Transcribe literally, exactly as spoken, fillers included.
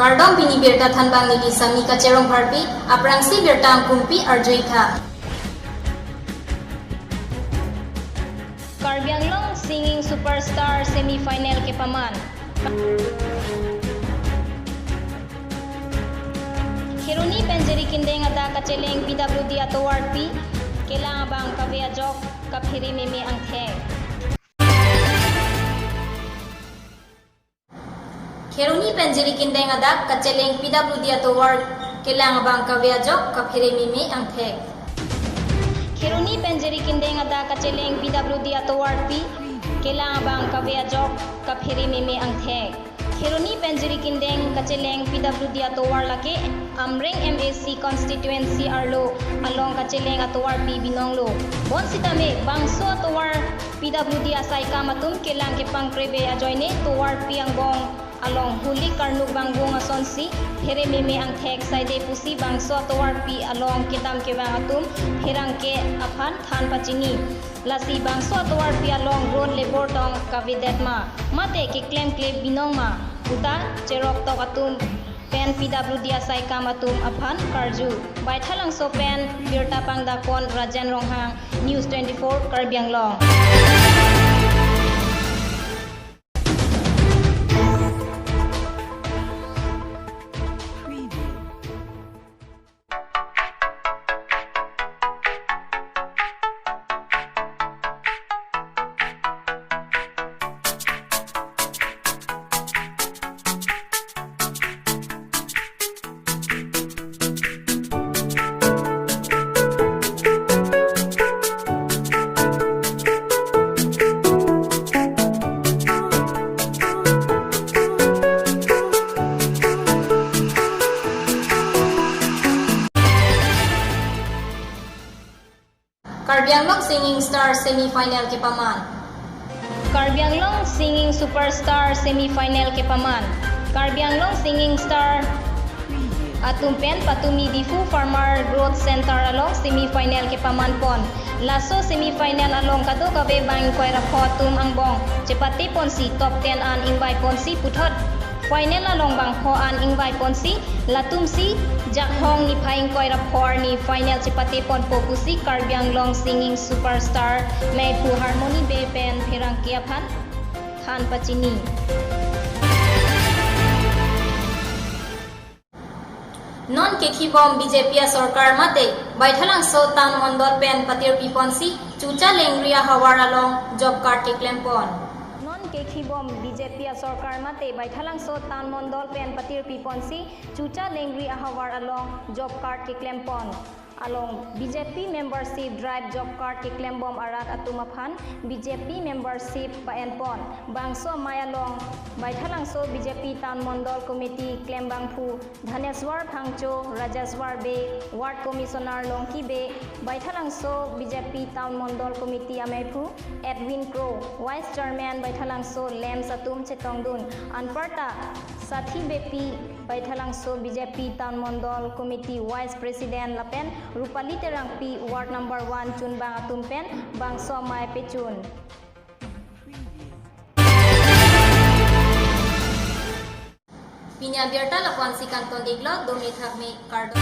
Kardom, pini birta thanbang neli Sami Kacherong Pharpi, aphrangsi birta angkumpi arjuitha. Karbi Anglong singing superstar semi-final kepaman. Kheroni pen Jirikindeng adak kacheleng P W D atovarpi kelang abang kave ajok kaphere meme angthek. Kheroni pen Jirikindeng adak kacheleng P W D atovar kelang abang kave ajok kaphere meme angthek. Kheroni pen Jirikindeng adak kacheleng P W D atovarpi kelang abang kave ajok kaphere meme angthek. Kheroni pen Jirikindeng kacheleng P W D atovar lake Amreng M A C constituency arlo along kacheleng atovarpi binonglo. Bonsitame bangso atovar P W D asaikam atum kelang kepangkrebe ajoine tovarpi angbong along holik karnuk bangbung asonsi phere meme angthek saide pusi bangso atovarpi along kedam kevang atum pherangke aphan than pachini. Lasi bangso atovarpi along road labour tong kavedet ma, mate keklemkle binong ma puta cheroktok atum pen P W D asaikam atum aphan karju. Baithalangso pen birta pangdakpon Rajen Ronghang, News twenty-four Karbi Anglong. Karbi Anglong singing star semi-final kepaman. Karbi Anglong singing superstar semi-final kepaman. Karbi Anglong singing star atum pen patumi Diphu Farmer Growth Center along semi-final kepaman pon. Laso semi-final along kadokave bang ingkoi ra pho atum angbong chepate ponsi top ten an ingvai ponsi puthot final along bang pho an ingvai ponsi latumsi Jakhong niphai ingkoi ra pho arni final chepate ponpo pusi Karbi Anglong singing superstar meiphu Harmony Bey pen pherangke aphan than pachini. Non kekhibom B J P asorkar mate Baithalangso town mondol pen patirpi ponsi Chucha Lengri ahavar along job card keklem pon. Non kekhibom B J P asorkar mate Baithalangso town mondol pen patirpi ponsi Chucha Lengri ahavar along job card keklem pon. Along B J P membership drive job card keklem bom arat atum aphan B J P membership pa-en pon. Bangso amei along Baithalangso B J P town mondol committee klembangphu Dhaneswar Phangcho, Rajaswar Bey, Ward Commissioner Longki Bey, Baithalangso B J P Town Mondol Committee ameiphu Edwin Kro, Vice Chairman Baithalangso Lamps atum chetongdun. Anparta sathi bepi Baithalangso B J P Town Mondol Committee Vice President lapen Rupali Terangpi Ward number one chunbang atum pen bangso amei pechun. Pini abirta lapu-ansi kangton-iklo, dome thakme, kardom.